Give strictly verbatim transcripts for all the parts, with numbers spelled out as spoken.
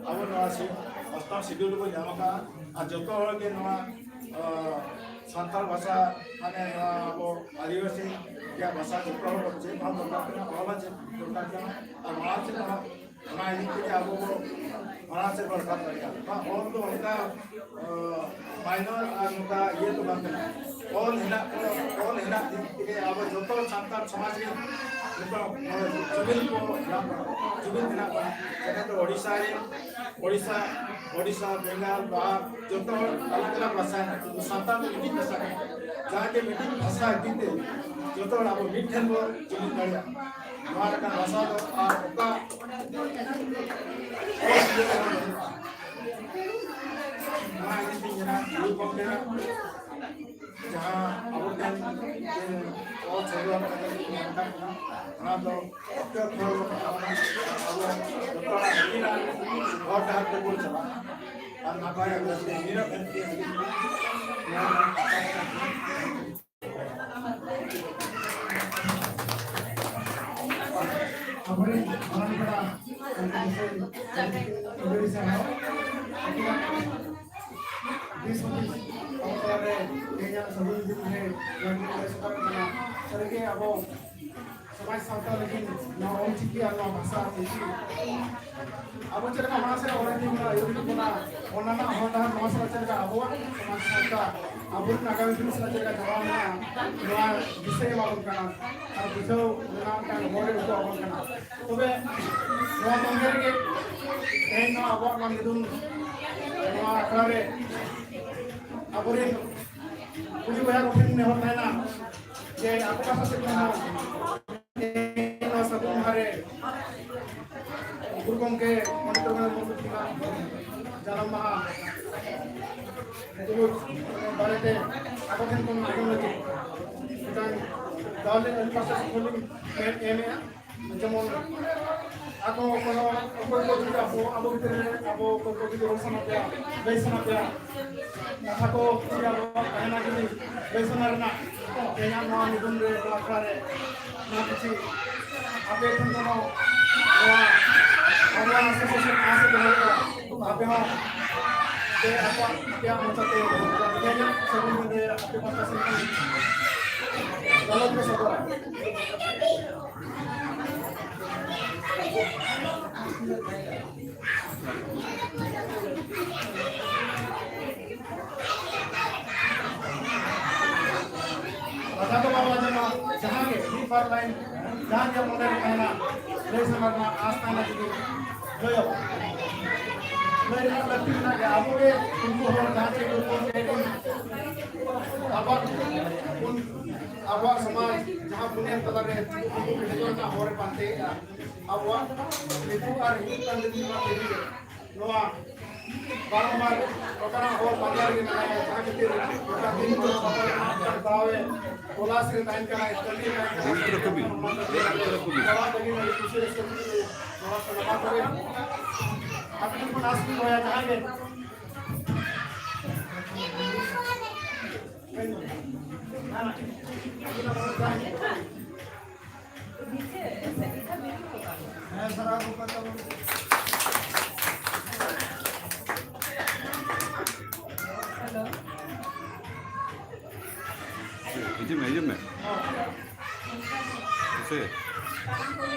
ᱟᱵᱚ ᱱᱚᱣᱟ ᱥᱤ-, ᱚᱥᱴᱚᱢ ᱥᱤᱰᱩᱞ ᱨᱮᱵᱚᱱ ᱧᱟᱢ ᱟᱠᱟᱫᱼᱟ᱾ ᱟᱨ ᱡᱚᱛᱚ ᱦᱚᱲ ᱜᱮ ᱱᱚᱣᱟ, ᱟ, ᱥᱟᱱᱛᱟᱲ ᱵᱷᱟᱥᱟ, ᱢᱟᱱᱮ ᱱᱚᱣᱟ ᱟᱵᱚ ᱟᱹᱫᱤᱵᱟᱹᱥᱤ ᱨᱮᱭᱟᱜ ᱵᱷᱟᱥᱟ ᱡᱚᱛᱚ ᱦᱚᱲ ᱵᱚᱱ ᱪᱮᱫ ᱦᱚᱸ ᱫᱚᱨᱠᱟᱨ ᱠᱟᱱᱟ, ᱚᱞ ᱦᱚᱸ ᱪᱮᱫ ᱫᱚᱨᱠᱟᱨ ᱠᱟᱱᱟ᱾ ᱟᱨ ᱢᱟᱲᱟᱝ ᱥᱮᱫ ᱦᱚᱸ, ᱚᱱᱟ ᱤᱫᱤ ᱛᱮᱜᱮ ᱟᱵᱚ ᱵᱚ ᱢᱟᱲᱟᱝ ᱥᱮᱫ ᱵᱚ ᱨᱟᱠᱟᱵ ᱫᱟᱲᱮᱭᱟᱜᱼᱟ᱾ ᱱᱚᱣᱟ ᱚᱞ ᱫᱚ ᱚᱱᱠᱟ, ᱟ, minor ᱟᱨ ᱱᱚᱝᱠᱟ ᱤᱭᱟᱹ ᱫᱚ ᱵᱟᱝ ᱠᱟᱱᱟ᱾ ᱚᱞ ᱦᱮᱱᱟᱜ ᱠᱚ, ᱚᱞ ᱦᱮᱱᱟᱜ ᱫᱤᱠ ᱛᱮᱜᱮ ᱟᱵᱚ ᱡᱚᱛᱚ ᱥᱟᱱᱛᱟᱲ ᱥᱚᱢᱟᱡᱽ ᱨᱮ ᱱᱤᱛᱚᱜ ᱱᱚᱜᱼᱚᱭ ᱡᱩᱢᱤᱫ ᱠᱚ ᱦᱮᱱᱟᱜ ᱵᱚᱱᱟ, ᱡᱩᱢᱤᱫ ᱦᱮᱱᱟᱜ ᱵᱚᱱᱟ᱾ ᱡᱟᱦᱟᱸ ᱫᱚ ᱳᱰᱤᱥᱟ ᱨᱮ, ᱳᱰᱤᱥᱟ, ᱳᱰᱤᱥᱟ, ᱵᱮᱝᱜᱟᱞ, ᱵᱟᱦᱟᱨ, ᱡᱚᱛᱚ ᱦᱚᱲ ᱟᱞᱟᱜᱽ ᱟᱞᱟᱜᱽ ᱵᱷᱟᱥᱟ ᱦᱮᱱᱟᱜ, ᱠᱤᱱᱛᱩ ᱥᱟᱱᱛᱟᱲ ᱫᱚ ᱢᱤᱫᱴᱤᱡ ᱵᱷᱟᱥᱟ ᱠᱟᱱᱟ᱾ ᱡᱟᱦᱟᱸ ᱜᱮ ᱢᱤᱫᱴᱤᱡ ᱵᱷᱟᱥᱟ ᱤᱫᱤ ᱛᱮ ᱡᱚᱛᱚ ᱦᱚᱲ ᱟᱵᱚ ᱢᱤᱫ ᱴᱷᱮᱱ ᱵᱚ ᱡᱩᱢᱤᱫ ᱫᱟᱲᱮᱭᱟᱜᱼᱟ᱾ ᱱᱚᱣᱟ ᱞᱮᱠᱟᱱ ᱵᱷᱟᱥᱟ ᱫᱚ ᱟᱨ ᱚᱠᱟ ᱱᱚᱣᱟ ᱤᱫᱤ ᱛᱤᱧ ᱢᱮᱱᱟ, ᱜᱩᱨᱩ ᱜᱚᱢᱠᱮ ᱡᱟᱦᱟᱸ ᱟᱵᱚ ᱴᱷᱮᱱ ᱚᱞ ᱥᱚᱫᱚᱨ ᱠᱟᱛᱮ ᱢᱮᱱᱟᱜ ᱵᱚᱱᱟ, ᱚᱱᱟ ᱫᱚ ᱚᱠᱛᱚ ᱚᱠᱛᱚ ᱟᱵᱚ ᱡᱚᱛᱚ ᱦᱚᱲᱟᱜ ᱟᱹᱠᱤᱞᱟᱜ ᱦᱚᱨ ᱰᱟᱦᱟᱨ ᱛᱮᱵᱚᱱ ᱪᱟᱞᱟᱜᱼᱟ᱾ ᱟᱨ ᱱᱟᱯᱟᱭ ᱟᱵᱚ ᱱᱤᱨᱟᱹᱜ ᱢᱮᱱᱛᱮ ᱱᱚᱣᱟ ᱟᱵᱚᱨᱮᱱ ᱢᱟᱨᱟᱝ ᱯᱮᱲᱟ ᱜᱚᱢᱠᱮ ᱵᱤᱥᱚᱭ ᱟᱹᱰᱤ ᱟᱹᱰᱤ ᱥᱟᱨᱦᱟᱣ᱾ ᱟᱹᱠᱤᱱᱟᱜ ᱫᱤᱥ ᱦᱩᱫᱤᱥ ᱟᱵᱚ ᱛᱟᱞᱟᱨᱮ ᱛᱮᱦᱮᱧᱟᱜ ᱥᱟᱹᱜᱩᱱ ᱫᱤᱱ ᱨᱮ ᱱᱚᱣᱟ ᱠᱤᱱ ᱞᱟᱹᱭ ᱥᱚᱫᱚᱨ ᱠᱟᱱᱟ᱾ ᱥᱟᱹᱨᱤᱜᱮ ᱟᱵᱚ ᱥᱚᱢᱟᱡᱽ ᱥᱟᱶᱛᱟ ᱞᱟᱹᱜᱤᱫ ᱱᱚᱣᱟ ᱚᱞᱪᱤᱠᱤ ᱟᱨ ᱱᱚᱣᱟ ᱵᱷᱟᱥᱟ ᱟᱨ ᱪᱤᱠᱤ ᱟᱵᱚ ᱪᱮᱫ ᱞᱮᱠᱟ ᱢᱟᱲᱟᱝ ᱥᱮᱫ ᱚᱞ ᱤᱫᱤ ᱵᱚᱱᱟ, ᱟᱹᱭᱩᱨ ᱤᱫᱤ ᱵᱚᱱᱟ, ᱚᱱᱟ ᱨᱮᱱᱟᱜ ᱦᱚᱨ ᱰᱟᱦᱟᱨ ᱱᱚᱣᱟ ᱥᱟᱞᱟᱜ ᱪᱮᱫ ᱞᱮᱠᱟ ᱟᱵᱚᱣᱟᱜ ᱥᱚᱢᱟᱡᱽ ᱥᱟᱶᱛᱟ, ᱟᱵᱚᱨᱮᱱ ᱟᱜᱟᱢᱤ ᱯᱤᱲᱦᱤ ᱥᱟᱞᱟᱜ ᱪᱮᱫ ᱞᱮᱠᱟ ᱡᱚᱲᱟᱣ ᱢᱮᱱᱟᱜᱼᱟ, ᱱᱚᱣᱟ ᱫᱤᱥᱟᱹ ᱮᱢᱟ ᱵᱚᱱ ᱠᱟᱱᱟ ᱟᱨ ᱵᱩᱡᱷᱟᱹᱣ ᱨᱮᱱᱟᱜ ᱢᱤᱫᱴᱟᱝ ᱦᱚᱨ ᱮ ᱩᱫᱩᱜ ᱟᱵᱚᱱ ᱠᱟᱱᱟ᱾ ᱛᱚᱵᱮ ᱱᱚᱣᱟ ᱛᱚᱝᱜᱮ ᱨᱮᱜᱮ ᱛᱮᱦᱮᱧ ᱱᱚᱣᱟ ᱟᱵᱚᱣᱟᱜ ᱱᱚᱣᱟ ᱢᱤᱫᱩᱱ ᱱᱚᱣᱟ ᱟᱠᱷᱲᱟ ᱨᱮ ᱟᱵᱚᱨᱮᱱ ᱠᱩᱲᱤ ᱵᱚᱭᱦᱟ ᱠᱚᱴᱷᱮᱱ ᱱᱮᱦᱚᱨ ᱛᱟᱦᱮᱱᱟ ᱡᱮ ᱟᱠᱚ ᱯᱟᱦᱴᱟ ᱥᱮᱫ ᱠᱷᱚᱱ ᱦᱚᱸ ᱛᱮᱦᱮᱧ ᱱᱚᱣᱟ ᱥᱟᱹᱜᱩᱱ ᱢᱟᱦᱟ ᱨᱮ ᱜᱩᱨᱩ ᱜᱚᱢᱠᱮ ᱯᱚᱱᱰᱤᱛ ᱨᱚᱜᱷᱩᱱᱟᱛᱷ ᱢᱩᱨᱢᱩ ᱛᱟᱹᱠᱤᱱᱟᱜ ᱡᱟᱱᱟᱢ ᱢᱟᱦᱟ ᱫᱩᱯᱲᱩᱵ ᱵᱟᱨᱮᱛᱮ ᱟᱠᱚ ᱴᱷᱮᱱ ᱠᱷᱚᱱ ᱟᱸᱡᱚᱢ ᱞᱟᱹᱜᱤᱫ ᱢᱤᱫᱴᱟᱝ ᱫᱟᱣ ᱞᱮ ᱟᱹᱞᱤᱧ ᱯᱟᱥᱴᱟ ᱥᱮᱫ ᱠᱷᱚᱱ ᱞᱤᱧ ᱮᱢ-, ᱮᱢᱮᱫᱼᱟ᱾ ᱡᱮᱢᱚᱱ ᱟᱠᱚ ᱠᱚ ᱚᱠᱚᱭ ᱠᱚ ᱡᱩᱫᱤ ᱟᱵᱚ, ᱟᱵᱚ ᱵᱷᱤᱛᱨᱤ ᱨᱮ ᱟᱵᱚ ᱚᱠᱚᱭ ᱠᱚ ᱡᱩᱫᱤ ᱨᱚᱲ ᱥᱟᱱᱟ ᱯᱮᱭᱟ, ᱞᱟᱹᱭ ᱥᱟᱱᱟ ᱯᱮᱭᱟ, ᱠᱟᱛᱷᱟ ᱠᱚ ᱡᱩᱫᱤ ᱟᱵᱚᱣᱟᱜ ᱛᱟᱦᱮᱱᱟ, ᱡᱩᱫᱤ ᱞᱟᱹᱭ ᱥᱟᱱᱟ ᱨᱮᱱᱟᱜ, ᱛᱮᱦᱮᱧᱟᱜ ᱱᱚᱣᱟ ᱢᱤᱫᱩᱱ ᱨᱮ, ᱱᱚᱣᱟ ᱟᱠᱷᱲᱟ ᱨᱮ, ᱱᱚᱣᱟ ᱠᱤᱪᱷᱩ ᱟᱯᱮ ᱴᱷᱮᱱ ᱠᱷᱚᱱ ᱦᱚᱸ ᱱᱚᱣᱟ ᱱᱚᱣᱟ association ᱟᱥ ᱮ ᱫᱚᱦᱚᱭᱮᱫᱟ, ᱟᱯᱮ ᱦᱚᱸ ᱯᱮ ᱟᱠᱚᱣᱟᱜ, ᱟᱯᱮᱭᱟᱜ ᱢᱚᱪᱟᱛᱮ ᱛᱮᱦᱮᱧᱟᱜ ᱥᱟᱹᱜᱩᱱ ᱫᱤᱱ ᱨᱮ ᱟᱯᱮ ᱯᱟᱦᱴᱟ ᱥᱮᱱ ᱠᱷᱚᱱ ᱜᱟᱞᱚᱪ ᱯᱮ ᱥᱚᱫᱚᱨᱟ᱾ ᱞᱟᱡᱟ ᱫᱚ ᱵᱟᱢ ᱞᱟᱡᱟᱜᱼᱟ, ᱡᱟᱦᱟᱸ ᱜᱮ ᱢᱤᱫ ᱵᱟᱨ line, ᱡᱟᱦᱟᱸ ᱜᱮ ᱢᱚᱱᱮ ᱨᱮ ᱛᱟᱦᱮᱱᱟ, ᱞᱟᱹᱭ ᱥᱟᱱᱟ ᱨᱮᱱᱟᱜ ᱟᱸᱥ ᱛᱟᱦᱮᱱᱟ, ᱡᱩᱫᱤ ᱞᱟᱹᱭᱟᱵᱚᱱ᱾ ᱞᱟᱹᱭ ᱨᱮᱱᱟᱜ ᱞᱟᱹᱠᱛᱤ ᱢᱮᱱᱟᱜ ᱜᱮᱭᱟ᱾ ᱟᱵᱚ ᱜᱮ ᱩᱱᱠᱩ ᱦᱚᱲ ᱡᱟᱦᱟᱸ ᱪᱮᱫ ᱠᱚ ᱠᱚ ᱟᱵᱚᱣᱟᱜ, ᱟᱵᱚᱣᱟᱜ ᱥᱚᱢᱟᱡᱽ ᱡᱟᱦᱟᱸ ᱵᱩᱱᱤᱭᱟᱹᱫ ᱛᱟᱞᱟ ᱨᱮ ᱩᱱᱠᱩ ᱠᱚ ᱠᱮᱴᱮᱡᱚᱜ ᱨᱮᱱᱟᱜ ᱦᱚᱨ ᱮ ᱯᱟᱱᱛᱮᱭᱮᱫᱼᱟ᱾ ᱟᱵᱚᱣᱟᱜ ᱱᱤᱛᱚᱜ ᱟᱨ ᱦᱤᱡᱩᱜ ᱠᱟᱱ ᱫᱤᱱ ᱨᱮᱱᱟᱜ ᱯᱤᱲᱦᱤ ᱨᱮ ᱱᱚᱣᱟ ᱵᱟᱨᱚ ᱢᱟᱦᱟ ᱱᱚᱝᱠᱟᱱᱟᱜ ᱦᱚᱲ ᱯᱟᱸᱡᱟ ᱨᱮᱜᱮ ᱢᱮᱱᱟᱭᱟ, ᱡᱟᱦᱟᱸ ᱠᱷᱟᱹᱛᱤᱨ ᱜᱚᱴᱟ ᱫᱤᱱ ᱫᱚ ᱵᱟᱵᱟ ᱨᱮᱱᱟᱜ ᱢᱤᱫᱴᱟᱝ ᱫᱟᱣ ᱮ ᱛᱚᱞᱟᱥ ᱨᱮ ᱛᱟᱦᱮᱱ ᱠᱟᱱᱟ, ᱛᱟᱺᱜᱤ ᱨᱮ ᱛᱟᱦᱮᱱ ᱠᱟᱱᱟ᱾ ᱢᱤᱛᱨᱚ ᱠᱚᱵᱤ, ᱱᱚᱣᱟ ᱞᱟᱹᱜᱤᱫ ᱟᱹᱰᱤ ᱠᱩᱥᱤ ᱨᱟᱹᱥᱠᱟᱹ ᱛᱮᱜᱮ ᱱᱚᱣᱟ ᱠᱚ ᱞᱟᱦᱟ ᱠᱚᱨᱮ ᱟᱯᱮ ᱴᱷᱮᱱ ᱠᱷᱚᱱ ᱟᱸᱥ ᱞᱤᱧ ᱫᱚᱦᱚᱭᱟ, ᱡᱟᱦᱟᱸ ᱜᱮ ᱦᱤᱡᱩᱜ ᱢᱮ, ᱦᱤᱡᱩᱜ ᱢᱮ᱾ ᱦᱮᱸᱥᱮ?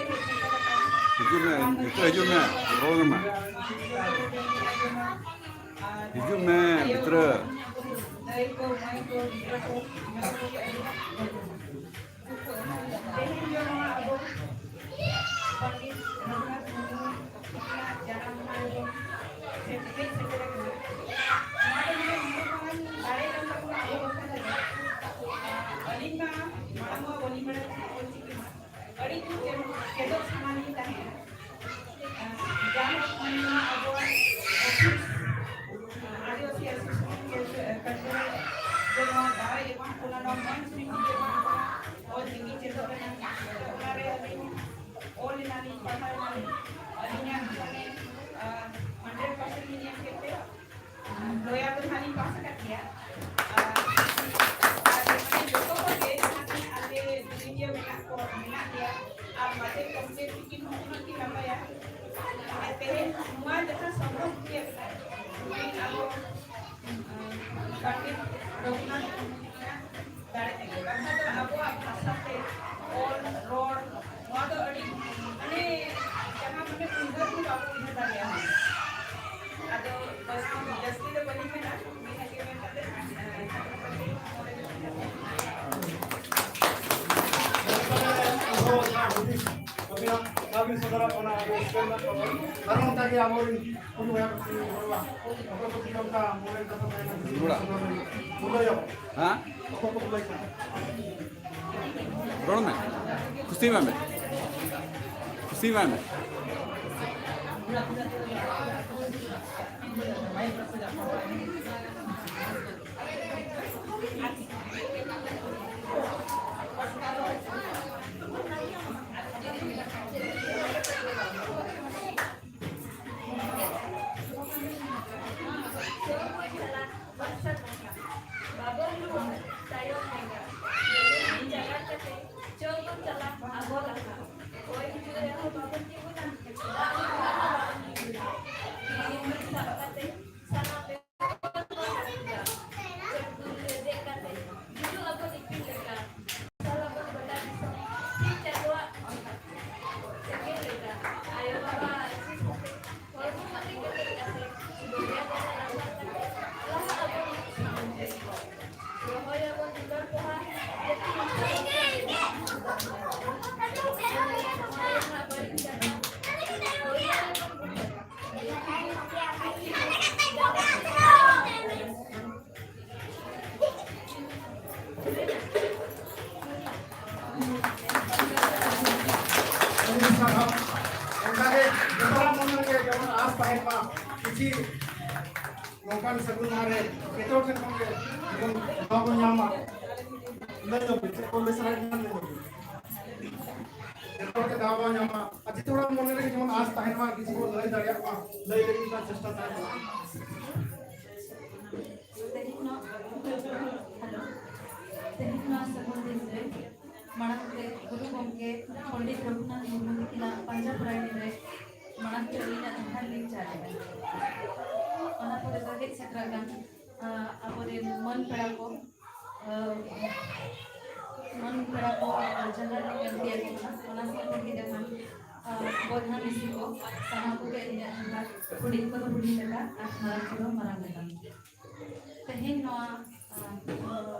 ᱦᱤᱡᱩᱜ ᱢᱮ, ᱱᱤᱛᱚᱜ ᱦᱤᱡᱩᱜ ᱢᱮ, ᱨᱚᱲ ᱢᱮ᱾ ᱦᱤᱡᱩᱜ ᱢᱮ, ᱢᱤᱛᱨᱚ᱾ ᱛᱮᱦᱮᱧ ᱫᱚ ᱱᱚᱣᱟ ᱟᱵᱚ ᱯᱚᱱᱰᱤᱛ ᱨᱚᱜᱷᱩᱱᱟᱛᱷ ᱢᱩᱨᱢᱩ ᱛᱟᱹᱠᱤᱱᱟᱜ ᱡᱟᱱᱟᱢ ᱢᱟᱦᱟ ᱨᱮᱵᱚᱱ ᱥᱮ ᱦᱮᱡ ᱥᱮᱴᱮᱨ ᱟᱠᱟᱱᱟ᱾ ᱱᱚᱣᱟ ᱫᱚ ᱢᱟᱱᱮ ᱱᱩᱱᱟᱹᱜ ᱢᱟᱨᱟᱝ ᱫᱟᱲᱮ ᱠᱟᱱ ᱛᱟᱵᱚᱱᱟ ᱟᱵᱚ ᱵᱟᱠᱷᱨᱟ ᱫᱚ᱾ ᱟᱹᱞᱤᱧ ᱢᱟ ᱢᱟᱲᱟᱝ ᱢᱟ ᱵᱟᱹᱞᱤᱧ ᱵᱟᱲᱟᱭ ᱛᱟᱦᱮᱸᱫ ᱚᱞ ᱪᱤᱠᱤ ᱢᱟ᱾ ᱟᱹᱰᱤ ᱡᱳᱨ ᱪᱮᱫ, ᱪᱮᱫᱚᱜ ᱥᱟᱱᱟ ᱞᱤᱧ ᱛᱟᱦᱮᱸᱫ᱾ ᱡᱟᱭᱦᱳᱠ, ᱢᱟᱱᱮ ᱱᱚᱣᱟ ᱟᱵᱚᱣᱟᱜ ᱚᱯᱷᱤᱥ, ᱟᱹᱫᱤᱵᱟᱹᱥᱤ ᱟᱥᱳᱥᱤᱭᱮᱥᱚᱱ ᱠᱮᱱᱫᱨᱚ ᱨᱮ ᱱᱚᱣᱟ ᱫᱟᱣ ᱮ ᱮᱢᱟᱜ ᱵᱚᱱᱟ, ᱱᱚᱣᱟ ᱢᱚᱧᱪ ᱨᱮ ᱮᱢᱟᱜ ᱵᱚᱱᱟ, ᱚᱞ ᱪᱤᱠᱤ ᱪᱮᱫᱚᱜ ᱨᱮᱱᱟᱜ᱾ ᱚᱱᱟ ᱨᱮ ᱟᱹᱞᱤᱧ ᱚᱞ ᱮᱱᱟᱞᱤᱧ, ᱯᱟᱲᱦᱟᱣ ᱮᱱᱟᱞᱤᱧ᱾ ᱟᱹᱞᱤᱧᱟᱜ ᱢᱟᱱᱮ, ᱟᱸ, hundred percent ᱞᱤᱧ ᱮᱢ ᱠᱮᱫ ᱛᱮ, ᱟᱵᱚ, ᱯᱚᱱᱰᱤᱛ ᱨᱚᱜᱷᱩᱱᱟᱛᱷ ᱢᱩᱨᱢᱩ ᱫᱟᱲᱮ ᱛᱮᱜᱮ, ᱵᱟᱝᱠᱷᱟᱱ ᱫᱚ ᱟᱵᱚᱣᱟᱜ ᱵᱷᱟᱥᱟ ᱛᱮ ᱚᱞ ᱨᱚᱲ, ᱱᱚᱣᱟ ᱫᱚ ᱟᱹᱰᱤ, ᱢᱟᱱᱮ, ᱡᱟᱦᱟᱸ ᱢᱟᱱᱮ ᱩᱭᱦᱟᱹᱨ ᱦᱚᱸ ᱵᱟᱵᱚ ᱩᱭᱦᱟᱹᱨ ᱫᱟᱲᱮᱭᱟᱜᱼᱟ᱾ ᱟᱫᱚ ᱵᱟᱹᱲᱛᱤ ᱫᱚ ᱵᱟᱹᱞᱤᱧ ᱢᱮᱱᱟ, ᱱᱤᱭᱟᱹ ᱜᱮ ᱢᱮᱱ ᱠᱟᱛᱮ, ᱟᱹᱵᱤᱱᱟᱜ ᱫᱟᱵᱤ ᱥᱚᱫᱚᱨᱚᱜ ᱠᱟᱱᱟ, ᱟᱵᱚ ᱥᱴᱮᱴ ᱨᱮᱱᱟᱜ ᱠᱷᱚᱵᱚᱨ᱾ ᱟᱨ ᱚᱱᱠᱟ ᱜᱮ ᱟᱵᱚᱨᱮᱱ ᱦᱩᱰᱤᱧ ᱵᱚᱭᱦᱟ ᱠᱚ, ᱚᱠᱚᱭ ᱠᱚ ᱪᱮᱫ ᱚᱱᱠᱟ ᱢᱚᱱᱮ ᱠᱟᱛᱷᱟ ᱛᱟᱦᱮᱱᱟ, ᱡᱩᱫᱤ ᱨᱚᱲᱟ᱾ ᱥᱚᱫᱚᱨ ᱞᱟᱹᱜᱤᱫ ᱠᱚ ᱞᱟᱹᱭᱟ᱾ ᱦᱮᱸ? ᱚᱠᱚᱭ ᱠᱚ ᱞᱟᱹᱭ ᱠᱷᱟᱱ᱾ ᱨᱚᱲ ᱢᱮ, ᱠᱩᱥᱤ ᱢᱮ ᱢᱮ, ᱠᱩᱥᱤ ᱢᱮ ᱢᱮ᱾ ᱵᱟᱵᱚᱱ ᱨᱩᱣᱟᱹᱲ ᱛᱟᱭᱚᱢ ᱞᱮᱸᱜᱟ᱾ ᱡᱟᱭᱜᱟ ᱠᱟᱛᱮ ᱪᱚᱞ ᱵᱚᱱ ᱪᱟᱞᱟᱜ ᱟᱵᱚ ᱞᱟᱦᱟ᱾ ᱦᱚᱭ ᱦᱤᱡᱩᱜ ᱨᱮᱦᱚᱸ ᱵᱟᱵᱚᱱ ᱛᱤᱸᱜᱩᱱᱟ, ᱫᱟᱜ ᱦᱤᱡᱩᱜ ᱨᱮᱦᱚᱸ ᱵᱟᱵᱚᱱ ᱧᱩᱨᱩᱜᱼᱟ᱾ ᱛᱤᱨᱤ ᱥᱟᱵ ᱠᱟᱛᱮ ᱥᱟᱱᱟᱢ ᱵᱮᱜᱚᱨ ᱵᱚᱱ ᱟᱹᱪᱩᱨᱟ᱾ ᱪᱟᱹᱯᱩ ᱨᱮ ᱫᱮᱡ ᱠᱟᱛᱮ ᱦᱤᱡᱩᱜ ᱟᱵᱚᱱ ᱤᱯᱤᱞ ᱞᱮᱠᱟ᱾ ᱥᱟᱞᱟ ᱵᱚᱱ ᱜᱚᱴᱟ ᱫᱤᱥᱚᱢ ᱥᱤᱧ ᱪᱟᱸᱫᱳᱣᱟᱜ ᱥᱮᱸᱜᱮᱞ ᱞᱮᱠᱟ᱾ ᱟᱭᱳ ᱵᱟᱵᱟ ᱟᱹᱥᱩᱞ ᱠᱟᱛᱮ ᱦᱚᱲᱢᱚ ᱢᱟᱹᱱᱢᱤ ᱠᱮᱴᱮᱡ ᱠᱟᱛᱮ ᱫᱚᱨᱭᱟ ᱫᱟᱜ ᱨᱟᱠᱟᱵ ᱠᱟᱛᱮ ᱞᱟᱦᱟᱜ ᱟᱵᱚᱱ ᱢᱤᱫ ᱥᱟᱶᱛᱮ᱾ ᱨᱚᱦᱚᱭᱟᱵᱚᱱ ᱫᱩᱞᱟᱹᱲ ᱯᱚᱦᱟ, ᱡᱟᱹᱛᱤ ᱦᱚᱸ ᱵᱟᱹᱲᱤᱡ ᱠᱟᱛᱷᱟ᱾ ᱟᱹᱰᱤ ᱥᱟᱨᱦᱟᱣ᱾ ᱚᱱᱠᱟᱜᱮ ᱡᱚᱛᱚ ᱦᱚᱲᱟᱜ ᱢᱚᱱᱮ ᱨᱮᱜᱮ ᱡᱮᱢᱚᱱ ᱟᱸᱥ ᱛᱟᱦᱮᱱ ᱢᱟ, ᱠᱤᱪᱷᱤ ᱱᱚᱝᱠᱟᱱ ᱥᱟᱹᱜᱩᱱ ᱢᱟᱦᱟ ᱨᱮ ᱡᱚᱛᱚ ᱦᱚᱲ ᱴᱷᱮᱱ ᱠᱷᱚᱱ ᱜᱮ ᱡᱮᱢᱚᱱ ᱫᱟᱣ ᱵᱚᱱ ᱧᱟᱢ ᱢᱟ᱾ ᱞᱟᱹᱭ ᱧᱚᱜ ᱵᱤᱱ, ᱪᱮᱫ ᱠᱚ ᱞᱟᱹᱭ ᱥᱟᱱᱟᱭᱮᱫ ᱵᱮᱱᱟ, ᱞᱟᱹᱭ ᱧᱚᱜ ᱵᱤᱱ᱾ ᱡᱚᱛᱚ ᱦᱚᱲ ᱜᱮ ᱫᱟᱣ ᱵᱚᱱ ᱧᱟᱢ ᱢᱟ᱾ ᱟᱨ ᱡᱚᱛᱚ ᱦᱚᱲᱟᱜ ᱢᱚᱱᱮ ᱨᱮᱜᱮ ᱡᱮᱢᱚᱱ ᱟᱸᱥ ᱛᱟᱦᱮᱱ ᱢᱟ, ᱠᱤᱪᱷᱩ ᱵᱚᱱ ᱞᱟᱹᱭ ᱫᱟᱲᱮᱭᱟᱜ ᱢᱟ, ᱞᱟᱹᱭ ᱞᱟᱹᱜᱤᱫ ᱨᱮᱱᱟᱜ ᱪᱮᱥᱴᱟ ᱛᱟᱦᱮᱱ ᱢᱟ᱾ ᱛᱮᱦᱮᱧ ᱱᱚᱣᱟ, ᱦᱮᱞᱳ, ᱛᱮᱦᱮᱧ ᱱᱚᱣᱟ ᱥᱟᱹᱜᱩᱱ ᱫᱤᱱ ᱨᱮ ᱢᱟᱲᱟᱝ ᱛᱮ ᱜᱩᱨᱩ ᱜᱚᱢᱠᱮ ᱯᱚᱱᱰᱤᱛ ᱨᱚᱜᱷᱩᱱᱟᱛᱷ ᱢᱩᱨᱢᱩ ᱛᱟᱹᱠᱤᱱᱟᱜ ᱯᱟᱸᱡᱟ ᱯᱚᱨᱟᱭᱱᱤ ᱨᱮ ᱢᱟᱲᱟᱝ ᱛᱮ ᱟᱹᱞᱤᱧᱟᱜ ᱡᱚᱦᱟᱨ ᱞᱤᱧ ᱪᱟᱞ ᱮᱫᱟ᱾ ᱥᱮᱴᱮᱨ ᱟᱠᱟᱱ, ᱟᱵᱚᱨᱮᱱ ᱢᱟᱹᱱ ᱯᱮᱲᱟ ᱠᱚ, ᱢᱟᱹᱱ ᱯᱮᱲᱟ ᱠᱚ ᱡᱟᱦᱟᱸ ᱨᱮ ᱮᱢ ᱛᱤᱭᱟᱹᱜ ᱠᱟᱱᱟ, ᱚᱱᱟ ᱥᱟᱶᱛᱮ ᱡᱟᱦᱟᱸ ᱵᱚᱭᱦᱟ ᱢᱤᱥᱤ ᱠᱚ, ᱥᱟᱱᱟᱢ ᱠᱚᱜᱮ ᱤᱧᱟᱹᱜ ᱡᱚᱦᱟᱨ᱾ ᱦᱩᱰᱤᱧ ᱠᱚᱫᱚ ᱦᱩᱰᱤᱧ ᱞᱮᱠᱟ ᱟᱨ ᱢᱟᱨᱟᱝ ᱠᱚᱫᱚ ᱢᱟᱨᱟᱝ ᱞᱮᱠᱟ᱾ ᱛᱮᱦᱮᱧ ᱱᱚᱣᱟ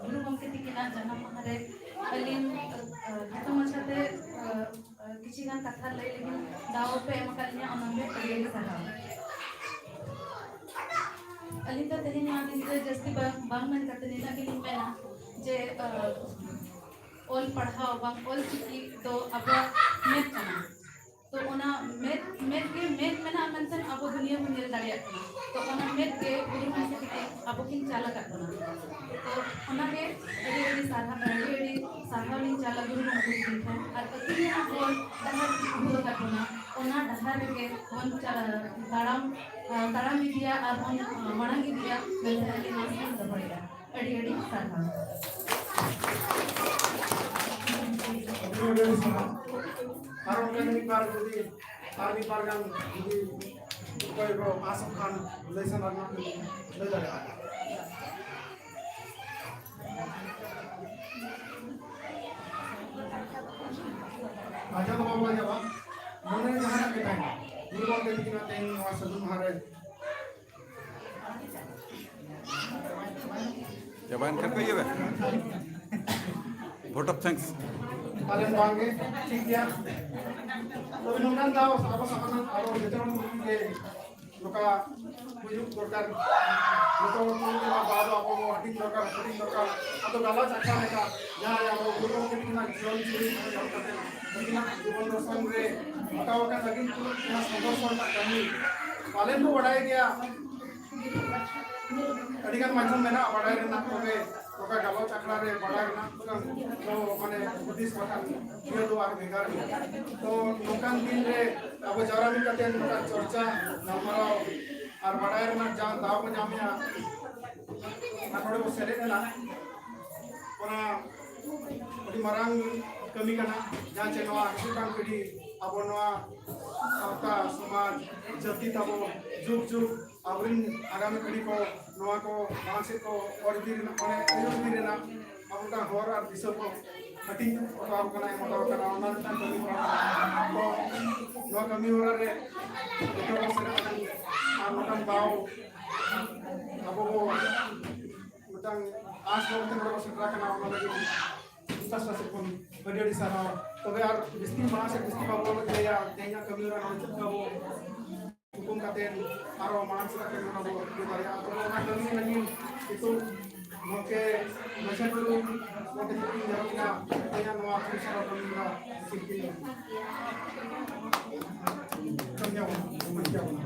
ᱜᱩᱨᱩ ᱜᱚᱢᱠᱮ ᱛᱤᱠᱤᱱᱟᱜ ᱡᱟᱱᱟᱢ ᱢᱟᱦᱟ ᱨᱮ ᱟᱹᱞᱤᱧ ᱠᱷᱟᱴᱚ ᱢᱟᱪᱷᱟᱛᱮ ᱠᱤᱪᱷᱤ ᱜᱟᱱ ᱠᱟᱛᱷᱟ ᱞᱟᱹᱭ ᱞᱟᱹᱜᱤᱫ ᱫᱟᱣ ᱯᱮ ᱮᱢ ᱟᱠᱟᱫ ᱞᱤᱧᱟ, ᱚᱱᱟ ᱞᱟᱹᱜᱤᱫ ᱟᱹᱰᱤ ᱟᱹᱰᱤ ᱥᱟᱨᱦᱟᱣ᱾ ᱟᱹᱞᱤᱧ ᱫᱚ ᱛᱮᱦᱮᱧ ᱱᱚᱣᱟ ᱫᱤᱱ ᱨᱮ ᱡᱟᱹᱥᱛᱤ ᱵᱟᱝ ᱵᱟᱝ ᱢᱮᱱ ᱠᱟᱛᱮ ᱱᱤᱱᱟᱹᱜ ᱜᱮᱞᱤᱧ ᱢᱮᱱᱟ ᱡᱮ ᱚᱞ ᱯᱟᱲᱦᱟᱣ ᱵᱟᱝ ᱚᱞ ᱪᱤᱠᱤ ᱫᱚ ᱟᱵᱚᱣᱟᱜ ᱢᱮᱫ ᱠᱟᱱᱟ᱾ ᱛᱚ ᱚᱱᱟ ᱢᱮᱫ ᱢᱮᱫ ᱜᱮ ᱢᱮᱫ ᱢᱮᱱᱟᱜᱼᱟ ᱢᱮᱱᱛᱮ ᱟᱵᱚ ᱫᱩᱱᱤᱭᱟᱹ ᱵᱚᱱ ᱧᱮᱞ ᱫᱟᱲᱮᱭᱟᱜ ᱠᱟᱱᱟ᱾ ᱛᱚ ᱚᱱᱟ ᱢᱮᱫ ᱜᱮ ᱜᱩᱨᱩ ᱜᱚᱢᱠᱮ ᱛᱟᱹᱠᱤᱱ ᱟᱵᱚ ᱠᱤᱱ ᱪᱟᱞ ᱟᱠᱟᱫ ᱵᱚᱱᱟ᱾ ᱛᱚ ᱚᱱᱟᱜᱮ ᱟᱹᱰᱤ ᱟᱹᱰᱤ ᱥᱟᱨᱦᱟᱣ, ᱟᱹᱰᱤ ᱟᱹᱰᱤ ᱥᱟᱨᱦᱟᱣ ᱞᱤᱧ ᱪᱟᱞᱟ ᱜᱩᱨᱩ ᱜᱚᱢᱠᱮ ᱛᱟᱹᱠᱤᱱ ᱴᱷᱮᱱ᱾ ᱟᱨ ᱟᱹᱠᱤᱱ ᱡᱟᱦᱟᱸ ᱦᱚᱨ ᱰᱟᱦᱟᱨ ᱠᱤᱱ ᱩᱫᱩᱜ ᱟᱠᱟᱫ ᱵᱚᱱᱟ, ᱚᱱᱟ ᱰᱟᱦᱟᱨ ᱨᱮᱜᱮ ᱵᱚᱱ ᱪᱟ-, ᱛᱟᱲᱟᱢ, ᱛᱟᱲᱟᱢ ᱤᱫᱤᱭᱟ ᱟᱨ ᱵᱚᱱ ᱢᱟᱲᱟᱝ ᱤᱫᱤᱭᱟ ᱢᱮᱱᱛᱮ ᱟᱹᱞᱤᱧ ᱟᱥ ᱞᱤᱧ ᱫᱚᱦᱚᱭᱮᱫᱟ᱾ ᱟᱹᱰᱤ ᱟᱹᱰᱤ ᱥᱟᱨᱦᱟᱣ᱾ ᱟᱹᱰᱤ ᱟᱹᱰᱤ ᱥᱟᱨᱦᱟᱣ᱾ ᱟᱨ ᱚᱱᱠᱟᱱ ᱢᱤᱫ ᱵᱟᱨ ᱡᱩᱫᱤ, ᱟᱨ ᱢᱤᱫ ᱵᱟᱨ ᱜᱟᱱ ᱡᱩᱫᱤ ᱚᱠᱚᱭ ᱠᱚ ᱯᱟᱥᱚᱜ ᱠᱷᱟᱱ ᱞᱟᱹᱭ ᱥᱟᱱᱟ ᱠᱟᱱᱟ, ᱞᱟᱹᱭ ᱫᱟᱲᱮᱭᱟᱜᱼᱟ᱾ ᱟᱡᱚᱢ ᱫᱚ ᱵᱟᱵᱚ ᱟᱸᱡᱚᱢᱟ, ᱢᱚᱱᱮ ᱨᱮ ᱡᱟᱦᱟᱱᱟᱜ ᱜᱮ ᱛᱟᱦᱮᱱᱟ᱾ ᱜᱩᱨᱩ ᱜᱚᱢᱠᱮ ᱛᱤᱠᱤᱱᱟᱜ ᱛᱮᱦᱮᱧ ᱱᱚᱣᱟ ᱥᱟᱹᱜᱩᱱ ᱢᱟᱦᱟ ᱨᱮ ᱪᱟᱵᱟᱭᱮᱱ ᱠᱷᱟᱱ ᱠᱚ ᱤᱭᱟᱹ ᱵᱮᱱ᱾ Vote of thanks. ᱯᱟᱞᱮᱱ ᱵᱟᱝᱜᱮ, ᱴᱷᱤᱠ ᱜᱮᱭᱟ᱾ ᱛᱚᱵᱮ ᱱᱚᱝᱠᱟᱱ ᱫᱟᱣ ᱟᱵᱚ ᱥᱟᱱᱟᱢ, ᱟᱵᱚ ᱡᱚᱛᱚ ᱦᱚᱲ ᱜᱮ ᱱᱚᱝᱠᱟ ᱦᱩᱭᱩᱜ ᱫᱚᱨᱠᱟᱨ᱾ ᱡᱚᱛᱚ ᱦᱚᱲ ᱠᱚ ᱢᱮᱱᱟ, ᱵᱟᱵᱟ ᱟᱵᱚ ᱵᱚ ᱦᱟᱹᱴᱤᱧ ᱫᱚᱨᱠᱟᱨ, ᱦᱟᱹᱴᱤᱧ ᱫᱚᱨᱠᱟᱨ᱾ ᱟᱫᱚ ᱜᱟᱞᱚᱪ ᱟᱠᱷᱲᱟ ᱞᱮᱠᱟ ᱡᱟᱦᱟᱸᱭ ᱟᱵᱚ ᱜᱩᱨᱩ ᱜᱚᱢᱠᱮ ᱛᱟᱹᱠᱤᱱᱟᱜ ᱡᱤᱭᱚᱱ ᱡᱤᱣᱤ ᱮᱦᱚᱵ ᱠᱟᱛᱮ ᱩᱱᱠᱤᱱᱟᱜ ᱡᱤᱵᱚᱱ ᱫᱚᱨᱥᱚᱱ ᱨᱮ ᱟᱸᱠᱟᱣ ᱟᱠᱟᱱ ᱟᱹᱠᱤᱱ ᱛᱩᱞᱩᱡ ᱡᱟᱦᱟᱸ ᱥᱚᱝᱜᱷᱚᱨᱥᱚ ᱨᱮᱱᱟᱜ ᱠᱟᱹᱢᱤ ᱯᱟᱞᱮᱱ ᱵᱚ ᱵᱟᱲᱟᱭ ᱜᱮᱭᱟ᱾ ᱟᱹᱰᱤᱜᱟᱱ ᱢᱟᱫᱽᱫᱷᱚᱢ ᱢᱮᱱᱟᱜᱼᱟ ᱵᱟᱲᱟᱭ ᱨᱮᱱᱟᱜ, ᱛᱚᱵᱮ ᱱᱚᱝᱠᱟ ᱜᱟᱞᱚᱪ ᱟᱠᱷᱲᱟ ᱨᱮ ᱵᱟᱲᱟᱭ ᱨᱮᱱᱟᱜ ᱫᱚ ᱢᱟᱱᱮ ᱦᱩᱫᱤᱥ ᱵᱟᱠᱷᱟᱱ ᱤᱭᱟᱹ ᱫᱚ ᱟᱨ ᱵᱷᱮᱜᱟᱨ ᱜᱮᱭᱟ᱾ ᱛᱚ ᱱᱚᱝᱠᱟᱱ ᱫᱤᱱ ᱨᱮ ᱟᱵᱚ ᱡᱟᱣᱨᱟ ᱢᱤᱫ ᱠᱟᱛᱮ ᱱᱚᱝᱠᱟ ᱪᱚᱨᱪᱟ, ᱜᱟᱞᱢᱟᱨᱟᱣ ᱟᱨ ᱵᱟᱲᱟᱭ ᱨᱮᱱᱟᱜ ᱡᱟᱦᱟᱸ ᱫᱟᱣ ᱵᱚ ᱧᱟᱢᱮᱜᱼᱟ, ᱟᱨ ᱱᱚᱰᱮ ᱵᱚ ᱥᱮᱞᱮᱫ ᱮᱱᱟ, ᱚᱱᱟ ᱟᱹᱰᱤ ᱢᱟᱨᱟᱝ ᱠᱟᱹᱢᱤ ᱠᱟᱱᱟ, ᱡᱟᱦᱟᱸ ᱪᱮ ᱱᱚᱣᱟ ᱦᱤᱡᱩᱜ ᱠᱟᱱ ᱯᱤᱲᱦᱤ ᱟᱵᱚ ᱱᱚᱣᱟ ᱥᱟᱶᱛᱟ ᱥᱚᱢᱟᱡᱽ ᱡᱟᱹᱛᱤ ᱛᱟᱵᱚ ᱡᱩᱜᱽ ᱡᱩᱜᱽ ᱟᱵᱚᱨᱤᱱ ᱟᱜᱟᱢᱤ ᱯᱤᱲᱦᱤ ᱠᱚ ᱱᱚᱣᱟ ᱠᱚ ᱢᱟᱲᱟᱝ ᱥᱮᱫ ᱠᱚ ᱚᱨ ᱤᱫᱤ ᱨᱮᱱᱟᱜ, ᱢᱟᱱᱮ ᱟᱹᱭᱩᱨ ᱤᱫᱤ ᱨᱮᱱᱟᱜ ᱟᱵᱚ ᱢᱤᱫᱴᱟᱝ ᱦᱚᱨ ᱟᱨ ᱫᱤᱥᱟᱹ ᱠᱚ ᱦᱟᱹᱴᱤᱧ ᱦᱚᱴᱚ ᱟᱵᱚ ᱠᱟᱱᱟ, ᱮᱢ ᱦᱚᱴᱚ ᱟᱵᱚ ᱠᱟᱱᱟ᱾ ᱚᱱᱟ ᱢᱤᱫᱴᱟᱝ ᱠᱟᱹᱢᱤ ᱦᱚᱨᱟ ᱠᱟᱱᱟ᱾ ᱛᱚ ᱱᱚᱣᱟ ᱠᱟᱹᱢᱤ ᱦᱚᱨᱟ ᱨᱮ ᱡᱚᱛᱚ ᱦᱚᱲ ᱥᱮᱞᱮᱫ ᱞᱮᱱᱠᱷᱟᱱ ᱟᱨ ᱢᱤᱫᱴᱟᱝ ᱫᱟᱣ ᱟᱵᱚ ᱵᱚ ᱢᱤᱫᱴᱟᱝ ᱟᱸᱥ ᱵᱟᱵᱚᱛ ᱛᱮ ᱱᱚᱰᱮ ᱵᱚ ᱥᱮᱴᱮᱨ ᱟᱠᱟᱱᱟ, ᱚᱱᱟ ᱞᱟᱹᱜᱤᱫ ᱤᱧ ᱯᱟᱥᱴᱟ ᱥᱮᱫ ᱠᱷᱚᱱ ᱟᱹᱰᱤ ᱟᱹᱰᱤ ᱥᱟᱨᱦᱟᱣ᱾ ᱛᱚᱵᱮ ᱟᱨ ᱡᱟᱹᱥᱛᱤ ᱢᱟᱲᱟᱝ ᱥᱮᱫ ᱡᱟᱹᱥᱛᱤ ᱵᱟᱵᱚ ᱞᱟᱹᱭᱟ, ᱛᱮᱦᱮᱧᱟᱜ ᱠᱟᱹᱢᱤ ᱦᱚᱨᱟ ᱱᱚᱰᱮ ᱪᱮᱫ ᱞᱮᱠᱟ ᱵᱚ ᱛᱩᱠᱩᱢ ᱠᱟᱛᱮ ᱟᱨᱚ ᱢᱟᱲᱟᱝ ᱥᱮᱫ ᱠᱟᱹᱢᱤ ᱦᱚᱨᱟ ᱵᱚ ᱤᱫᱤ ᱫᱟᱲᱮᱭᱟᱜᱼᱟ᱾ ᱛᱚᱵᱮ ᱚᱱᱟ ᱠᱟᱹᱢᱤ ᱞᱟᱹᱜᱤᱫ ᱱᱤᱛᱚᱜ ᱜᱚᱢᱠᱮ ᱢᱟᱹᱡᱷᱤ ᱴᱩᱰᱩ ᱜᱚᱢᱠᱮ ᱛᱟᱹᱠᱤᱱ ᱧᱮᱞᱚᱜ ᱠᱟᱱᱟ, ᱛᱮᱦᱮᱧᱟᱜ ᱱᱚᱣᱟ ᱠᱟᱹᱢᱤ ᱦᱚᱨᱟ ᱠᱟᱹᱢᱤ ᱦᱚᱨᱟ ᱥᱤᱞᱯᱤ ᱠᱟᱹᱢᱤᱭᱟᱵᱚᱱ, ᱠᱟᱹᱢᱤᱭᱟᱵᱚᱱ᱾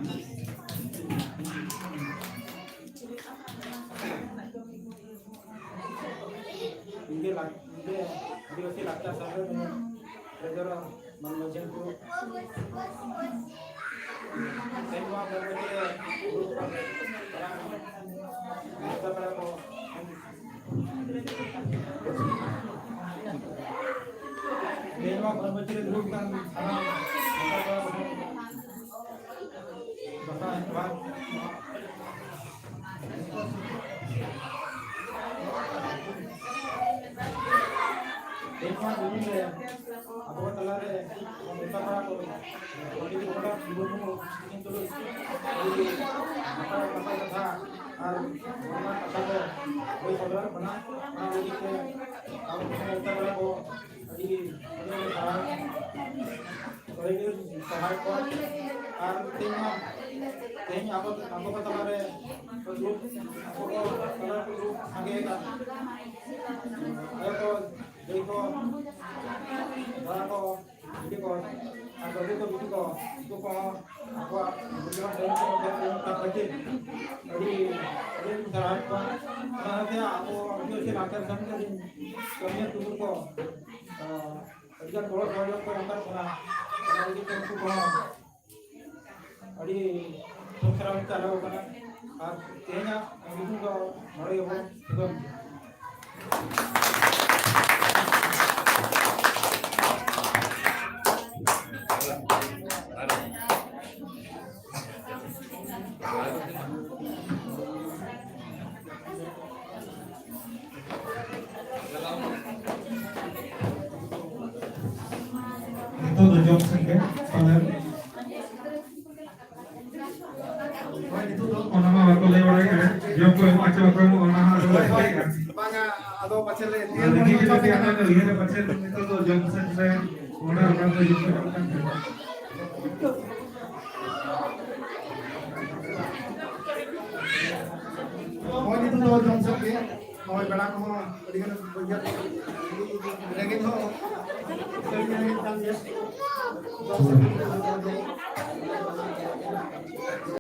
ᱤᱧ ᱜᱮ ᱞᱟᱠ-, ᱤᱧ ᱜᱮ ᱟᱹᱫᱤᱵᱟᱹᱥᱤ ᱞᱟᱠᱪᱟᱨ ᱥᱮᱢᱞᱮᱫ ᱨᱮᱱ treasurer ᱢᱟᱱ ᱢᱟᱹᱡᱷᱤ ᱠᱚ ᱛᱮᱦᱮᱧ ᱱᱚᱣᱟ ᱠᱚᱨᱢᱚᱥᱩᱪᱤ ᱨᱮ ᱫᱩᱲᱩᱵ ᱠᱟᱱ ᱱᱮᱣᱛᱟ ᱯᱮᱲᱟ ᱠᱚ, ᱛᱮᱦᱮᱧ ᱱᱚᱣᱟ ᱠᱚᱨᱢᱚᱥᱩᱪᱤ ᱨᱮ ᱫᱩᱲᱩᱵ ᱠᱟᱱ ᱥᱟᱱᱟᱢ ᱱᱮᱣᱛᱟ ᱯᱮᱲᱟ ᱠᱚ, ᱫᱟᱸᱥᱟᱭ ᱵᱟᱝ ᱛᱮᱦᱮᱧ ᱱᱚᱣᱟ ᱫᱤᱱ ᱨᱮ ᱟᱵᱚ ᱛᱟᱞᱟᱨᱮ ᱱᱮᱣᱛᱟ ᱯᱮᱲᱟ ᱠᱚ ᱯᱚᱱᱰᱤᱛ ᱨᱚᱜᱷᱩᱱᱟᱛᱷ ᱢᱩᱨᱢᱩ ᱛᱤᱠᱤᱱ ᱛᱩᱞᱩᱡ ᱟᱹᱰᱤ ᱱᱟᱯᱟᱭ ᱱᱟᱯᱟᱭ ᱠᱟᱛᱷᱟ ᱟᱨ ᱚᱱᱟ ᱠᱟᱛᱷᱟ ᱠᱚ ᱞᱟᱹᱭ ᱥᱚᱫᱚᱨ ᱠᱟᱱᱟ᱾ ᱚᱱᱟ ᱞᱟᱹᱜᱤᱫ ᱛᱮ ᱟᱵᱚ ᱱᱮᱣᱛᱟ ᱯᱮᱲᱟ ᱠᱚ ᱟᱹᱰᱤ ᱟᱹᱰᱤ ᱥᱟᱨᱦᱟᱣ᱾ ᱟᱹᱰᱤ ᱥᱟᱨᱦᱟᱣ ᱠᱚ᱾ ᱟᱨ ᱛᱮᱦᱮᱧ ᱢᱟ, ᱛᱮᱦᱮᱧ ᱟᱵᱚ, ᱟᱵᱚ ᱠᱚ ᱛᱟᱞᱟᱨᱮ ᱫᱩᱠ, ᱟᱵᱚ ᱠᱚ ᱛᱟᱞᱟᱨᱮ ᱫᱩᱠ ᱥᱟᱸᱜᱮ ᱟᱠᱟᱱ᱾ ᱟᱭᱳ ᱠᱚ, ᱫᱟᱹᱭ ᱠᱚ, ᱫᱟᱫᱟ ᱠᱚ, ᱫᱤᱫᱤ ᱠᱚ, ᱟᱨ ᱫᱟᱹᱫᱩ ᱠᱚ, ᱵᱤᱴᱤ ᱠᱚ, ᱩᱱᱠᱩ ᱠᱚᱦᱚᱸ ᱟᱵᱚᱣᱟᱜ ᱢᱩᱞᱞᱚᱵᱟᱱ ᱴᱟᱭᱤᱢ ᱠᱚ ᱮᱢ ᱠᱟᱛᱮ ᱟᱹᱰᱤ, ᱟᱹᱰᱤ ᱥᱟᱨᱦᱟᱣ ᱠᱚᱣᱟ᱾ ᱚᱱᱟ ᱥᱟᱶᱛᱮ ᱟᱵᱚ ᱟᱹᱫᱤᱵᱟᱹᱥᱤ ᱞᱟᱠᱪᱟᱨ ᱠᱟᱹᱢᱤ ᱨᱮᱱ ᱠᱟᱹᱢᱤᱭᱟᱹ ᱠᱚ, ᱟᱹᱰᱤᱜᱟᱱ ᱜᱚᱲᱚ ᱥᱚᱦᱚᱡᱳᱜᱤᱛᱟ ᱠᱚ ᱮᱢ ᱟᱠᱟᱫ ᱵᱚᱱᱟ᱾ ᱚᱱᱟ ᱞᱟᱹᱜᱤᱫ ᱛᱮ ᱩᱱᱠᱩ ᱠᱚᱦᱚᱸ ᱟᱹᱰᱤ ᱥᱟᱨᱦᱟᱣ ᱪᱟᱞᱟᱣ ᱠᱟᱱᱟ᱾ ᱟᱨ ᱛᱮᱦᱮᱧᱟᱜ meeting ᱫᱚ ᱱᱚᱰᱮ ᱜᱮᱵᱚᱱ ᱥᱩᱫᱷᱟᱹ᱾ ᱱᱤᱛᱚᱜ ᱫᱚ ᱡᱚᱢ ᱥᱮᱫ ᱜᱮ ᱯᱟᱞᱮᱱ᱾ ᱦᱳᱭ, ᱱᱤᱛᱚᱜ ᱫᱚ ᱚᱱᱟ ᱢᱟ ᱵᱟᱠᱚ ᱞᱟᱹᱭ ᱵᱟᱲᱟᱭᱮᱫᱼᱟ, ᱡᱚᱢ ᱠᱚ ᱮᱢᱚᱜᱼᱟ ᱪᱮ ᱵᱟᱠᱚ ᱮᱢᱚᱜᱼᱟ, ᱚᱱᱟ ᱦᱟᱸᱜ ᱟᱫᱚ ᱵᱟᱭ ᱞᱟᱹᱭᱮᱫᱼᱟ᱾ ᱵᱟᱝᱟ, ᱟᱫᱚ ᱯᱟᱪᱮ ᱞᱮ ᱟᱫᱚ ᱱᱤᱡᱮ ᱱᱤᱡᱮ ᱛᱮ ᱟᱯᱮ ᱩᱭᱦᱟᱹᱨᱟ ᱯᱟᱪᱮ ᱱᱤᱛᱚᱜ ᱫᱚ ᱡᱚᱢ ᱥᱮᱫ ᱨᱮ ᱚᱸᱰᱮ ᱚᱠᱟ ᱠᱚ ᱡᱚᱢ ᱠᱚ ᱮᱢᱚᱜ ᱠᱟᱱ ᱛᱟᱦᱮᱸᱫ᱾ ᱱᱚᱜᱼᱚᱭ ᱱᱤᱛᱚᱜ ᱫᱚ ᱡᱚᱢ ᱥᱮᱫ ᱜᱮ, ᱱᱚᱜᱼᱚᱭ ᱵᱮᱲᱟ ᱠᱚᱦᱚᱸ ᱟᱹᱰᱤ ᱜᱟᱱ ᱵᱟᱹᱭᱦᱟᱹᱲ ᱨᱮᱸᱜᱮᱡ ᱦᱚᱸ ᱟᱹᱰᱤ ᱨᱮᱸᱜᱮᱡ ᱠᱟᱱ ᱜᱮᱭᱟ᱾ ᱡᱚᱢ ᱥᱮᱫ ᱜᱮ᱾